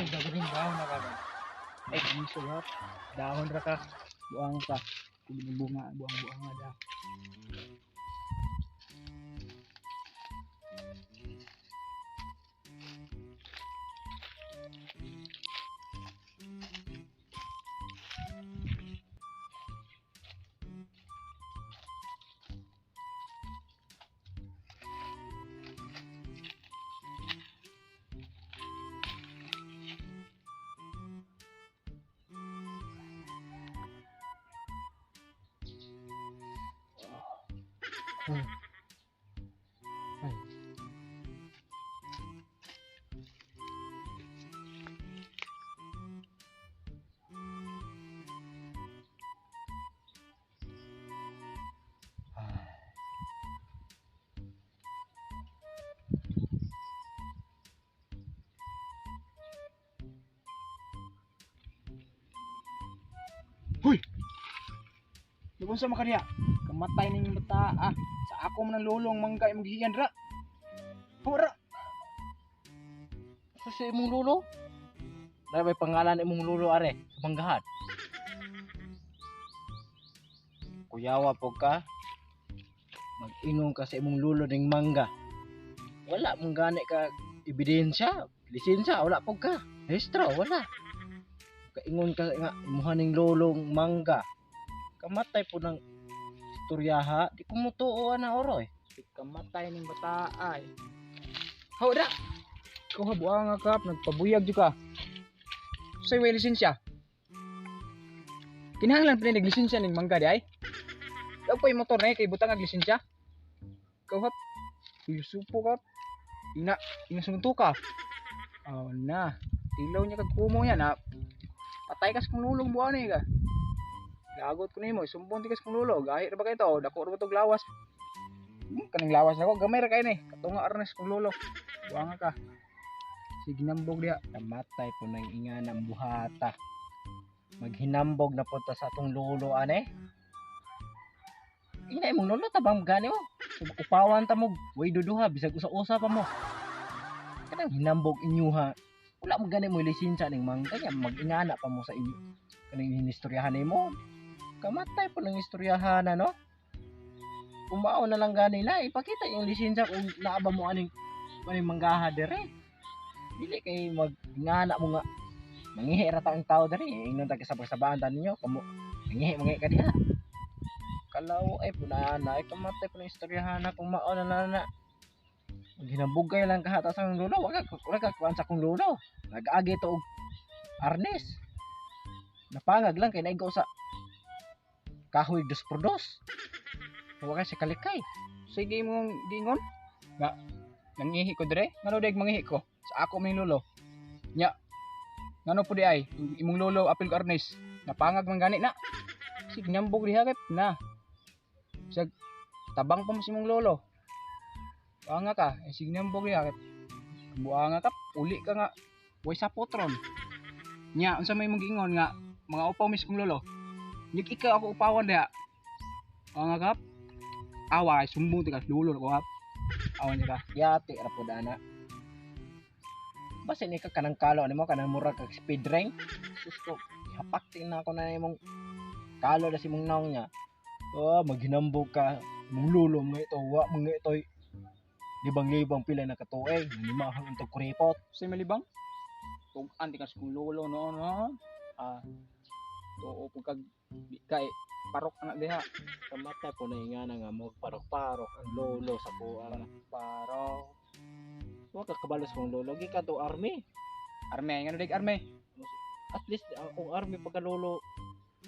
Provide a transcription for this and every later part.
Gagaling dahon na ka. Ay, miso ha. Dahon ra ka. Buang ka. Bunga, buang buang nga da. Ay. Huy! Lubon sa makaniya. Kamatay ning bata ah. Sa ako man ang lulong mangga imong gihian ra. Hura. Sa si imong lulo? Dai may pangalan imong lulo are sa manggahan. Kuyawa po ka. Mag-ingon ka sa imong lulo ning mangga. Wala mong gani ka ebidensya, lisensya, wala po ka. Rehistro, wala. Kaingon ka nga imuha ning lolong mangga. Kamatay po ng istoryaha, di ko mo tuo ana oroy. Kamatay ning bata ay. Hura. Ikaw ha buang nga kap nagpabuyag jud ka. Say way lisensya. Kinahanglan pa ni lisensya ning mangga di ay. Daw pa yung motor na eh, kay butang ag lisensya. Ikaw hap. Supo ka. Ina, ina sunto ka. Oh na. Tilaw niya kag kumo yan ha. Patay kas kung lulong buwan eh ka. Lagot ko nimo, sumbong ti kas kung lulo. Gahi ra ba kayo to? Dako ra ba tog lawas? Kaning lawas nako, gamay ra kay ni. Katunga arnes kung lulo. Buanga ka. Sige nambog diha. Kamatay po ng inga ng buhata. Maghinambog na po ta sa atong lolo ane. Ina imong lolo tabang gani mo. Upawan ta mo, way duduha bisag usa-usa pa mo. Kanang hinambog inyuha. Wala mo gani mo lisensya ning mangga niya mag-ingana pa mo sa inyo. Kanang hinistoryahan nimo. Kamatay po ng istoryahan ano. Umao na lang gani na ipakita yung lisensya kung naaba mo aning aning manggaha dire. Dili kay mag-ingana mo nga mangihi ra ta ang tao diri, ingnon ta kasabang-sabaan ta ninyo kamo mangihi mangihi ka diha. Kalaw ay punana ay kamatay po ng istoryahan na kung mao na na na. Ginabugay lang kahata sa akong lolo, wala ka kuan sa akong lolo. Nag-agi to og arnes. Napangag lang kay naigo sa kahoy dos por dos. Wa kay sa kalikay. Sige mong gingon. Nga nangihi ko dire. Ngano deg mangihi ko? Sa ako may lolo. Nya. Ngano po di ay imong lolo apil ko arnes. Napangag man gani na. Sige nambog diha kay na. Sag tabang pa mo si imong lolo. Buanga ka, eh, sige nambog diha kay buanga ka, uli ka nga. Way sa potron. Nya unsa may imong giingon nga mga upaw mis kong lolo. Nyig ikaw ako upawan diha. Buanga ka. Awa ay sumbong ti ka lolo ko ha. Awa niya ka. Yati ra pud ana. Basta ni ka kanang kalo nimo kanang murag kag speed ring. Sus ko, ihapak tin na ako na imong kalo na si imong naong niya. Oh, maghinambog ka imong lolo mga ito, wa mga ito. Libang-libang pila na katuig, nanimahang intog kuripot. Sa malibang. Tugan ti ka sa kong lolo noon no. Ah. Tuo pud kag di ka eh, parok anak diha. Kamatay po na nga na nga magparok-parok ang lolo sa kuang. Parok. Wa ka kabalo sa kong lolo, gikan to army. Arme, ngano dig arme? At least akong army pagka lolo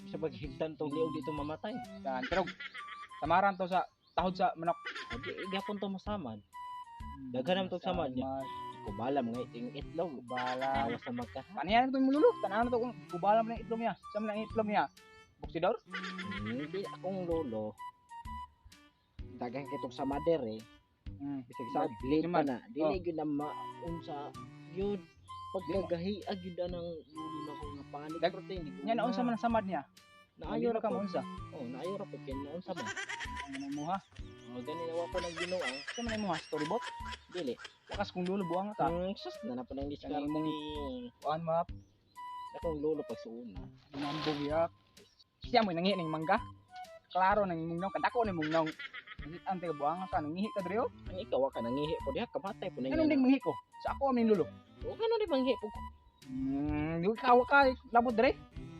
sa paghigtan tong liog dito mamatay. Dan pero samaran to sa tahod sa manok. Di gapon to masamad. Daghan naman tog samad niya. Kubala mga iting itlog. Kubala. Tawas na magka. Paniyan to imong lolo. Tanaw na to kung kubala man ang itlog niya. Sa man ang itlog niya. Buksidor? Hindi akong lolo. Daghan kitong sa mader eh. Bisag sa blade pa Naman. na. Dili gyud na maunsa yun. Pagkagahiag gyud na ng lolo na ko nga panik. Protein, di ko Nya naunsa man ang samad niya? Naayo ra ka po. maunsa. Oh, naayo ra po kay naunsa man. Ano mo ha? Oh, gani na wa ko nang Ginoo. Sa man mo ha? Storybook? Dili. Wakas kung lolo buang ka. Sus na na pa nang diskarte. Kanang imong kuan map. Akong lolo pag suuna. Hinambog ya. Siya mo nanghi ning mangga. Klaro nang imong nong kadako ni imong nong. Ante ka buang ka nanghihi ka diri oh. Ang ikaw ka nangihi po diha kamatay po na. Anong ding manghi ko? Sa ako aming lolo. O ngano di manghi po ko? Di ka wa ka labot diri.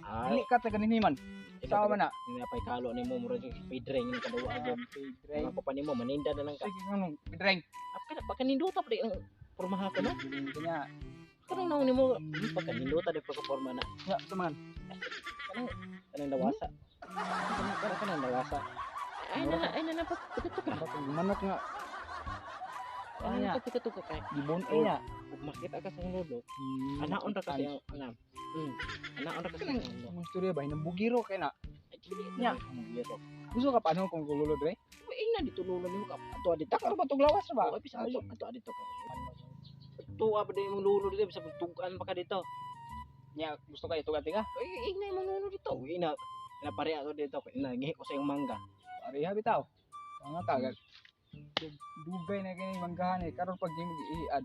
Ah, Dili ka taga niniman. ikaw Sawa man na. Nga pay kalo nimo murag si Pedreng ni kaduwa agad. Pedreng. Mga pa nimo maninda na lang ka. Sige nganong Pedreng. Apil pa kaninduta pa di ang pormaha ko no. Kanya. Kanang naong nimo pa kaninduta di pa ka porma na. Ya, sa man. Kanang dawasa. Kanang dawasa. Ay na na pa tuka ka. Manok nga. Ay na tuka tuka kay. Gibon ay na. Ug makita ka sa lolo. Anaon ra kasi ang anam. Anaon ra kasi ang lolo. Ang istorya ba hinambugiro kay na. Ay dili Nya. na bugiro. Gusto ka paano kung lolo dre? Uy, na dito lolo nimo ka ato dito. Takar ba tong lawas ba? Ay bisa ato ato dito ka. Tuwa pa din imong lolo dito bisa tugan pa ka dito. Nya gusto ka ito ka? Ay ingay imong lolo dito. Uy na na pare ato dito. Na ngihi ko sa iyong mangga. Pareha bitaw. Nga ka dugay na kini manggahan eh karon pag imo giiad.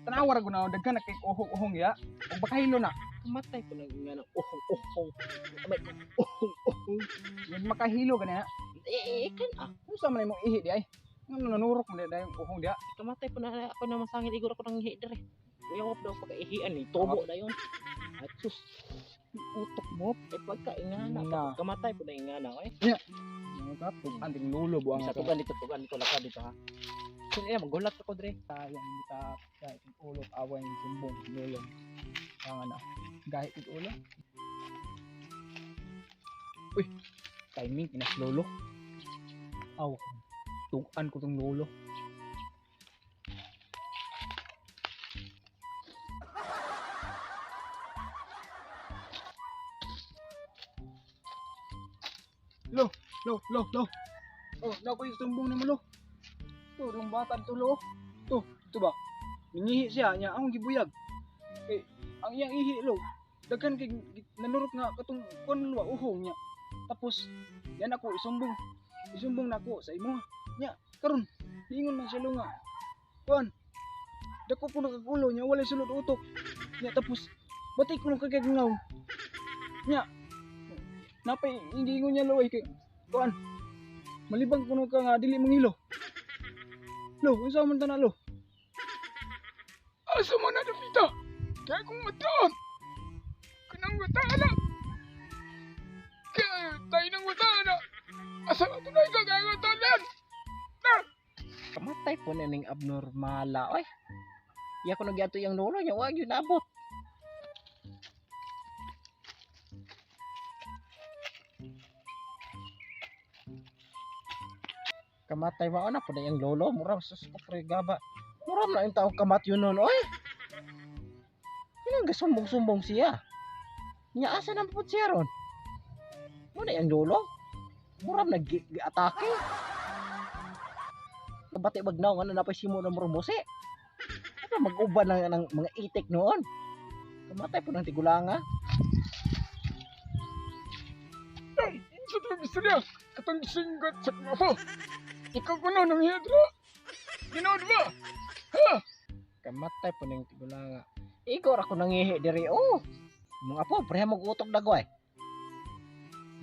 Tanawa ra gud na daghan na kay uhong-uhong ya. Ug bakahilo na. Kamatay ko nang nga ng uhong uhong. Amay ko uhong uhong. Yan makahilo gani na. Eh, eh kan ah. Unsa man imong ihi di ay? Ngano nanurok man di ay uhong diya? Kamatay po na ako na masangit igor ako nang ihi dire. Kuya daw pagkaihian ni tubo na yon. At sus, utok mo. Eh pagka ingana Na. kamatay po na ingana oy. Mga anting lolo buang Bisa tugan dito laka dito ha. Sino eh magulat ako dire. Sayang ta sa ulo away ng sumbong lolo. Ang na. Gahit tig ulo. Uy, timing kinas lolo. Aw, tugan ko tong lolo. Lo, lo, lo, lo. Oh, na ko yung sumbong nimo lo. To, yung bata to lo. To, ito ba? Mingihi siya niya akong gibuyag. Kay ang iyang ihi lo. Daghan kay nanurok nga katong kuan lo uhong niya. Tapos yan ako isumbong. Isumbong nako sa imo. Nya karon niingon man siya lo nga. Kuan. Dako ko nakagulo niya walay sulod utok. Nya tapos batay ko nang kagagnaw. Nya napay ingingon niya lo ay kay kuan. Malibang kuno ka nga dili mangilo. Lo, unsa man tanan lo? Asa man na dapita? Kaya kung mataon. Kanang wata na. Kaya tayo ng wata na. Asa na tunay ka kaya wata na. Kamatay po na ning abnormala oy. Iya ko nagyato yung lolo niya wa gyud naabot. Kamatay wa na po na yung lolo mura sus ko pre gaba. Mura na yung taong kamatyo nun oy. Yun ang gasumbong-sumbong siya. Nya asa na po siya ron? Mo na yung lolo. Mura na gi-atake. Kabati bagnaw nga na napay simo na murmuse. Ano mag-uban ng mga itik noon. Kamatay po ng tigulanga. Sa tuwing istorya, katong singgot sa mga po. Ikaw ko na nang hidro. Ginood ba? Kamatay po ng tigulanga. Igor ako nangihi diri oh. Mga po, pareha mag-utok dagoy.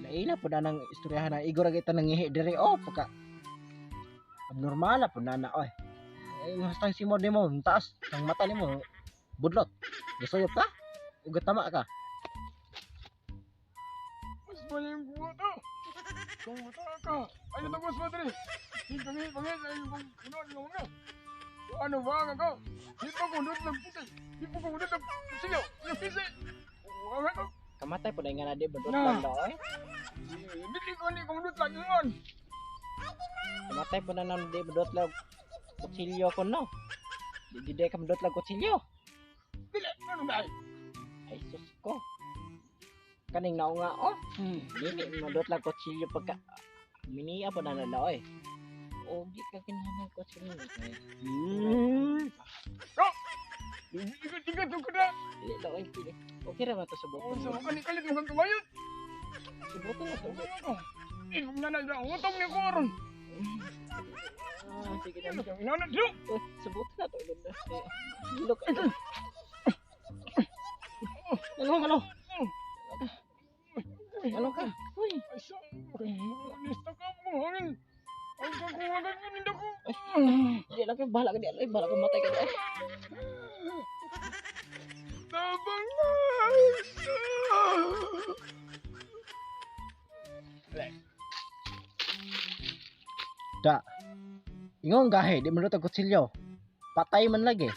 Laina po na ng istoryahan na igor ang ita nangihi diri oh. Pagka abnormal po na na oy. Ay, hastang simod nimo, ang taas, ang mata nimo, budlot. Gasuyop ka? Ugat tama ka. Mas maling buto. Kung wata ka, ay tapos ba dre? Hindi kami pangit ay kung ginood nga mga. Ano ba nga ko? Di pa ko nut ng pisi. Di pa ko nut ng sigaw. Yung pisi. Wala ko. Kamatay po na nga na di budlot Na. lang daw oy. Hindi ko ni kung nut lang yun. Kamatay po na nang di budlot lang kutsilyo ko no. Di di ka budlot lang kutsilyo. Dili, ano na ay? Ay sus ko. Kaning nao nga oh. Dili madot lang kutsilyo pagka miniya po na na oy. O di ka kinahanglan kutsilyo. Igat-igat ko na. Dili daw oy. Dili. Okay ra ba to sa Oh, button? sa kani kalit mo kang kamayot. Sa button na to. Ako. Ilong na na utong ni ko ron. Ah, Sige na. Inana dito. Sabot na to. Hilok. Ano, ano? Ano ka? Uy. Asa, lista ka mo hangin. Ang kakuwagan ko nindo ko. Di lang kayo, bahala ka di. Ay, bahala ka matay ka di. Tabang na. Da. Ingon gahe, di man tag kutsilyo. Patay man lagi.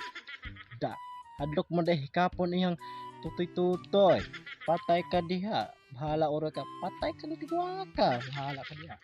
Da. Hadlok mo dahil hikapon iyang tutoy-tutoy. Patay ka diha. Bahala ora ka. Patay ka ni ka. Bahala ka diha.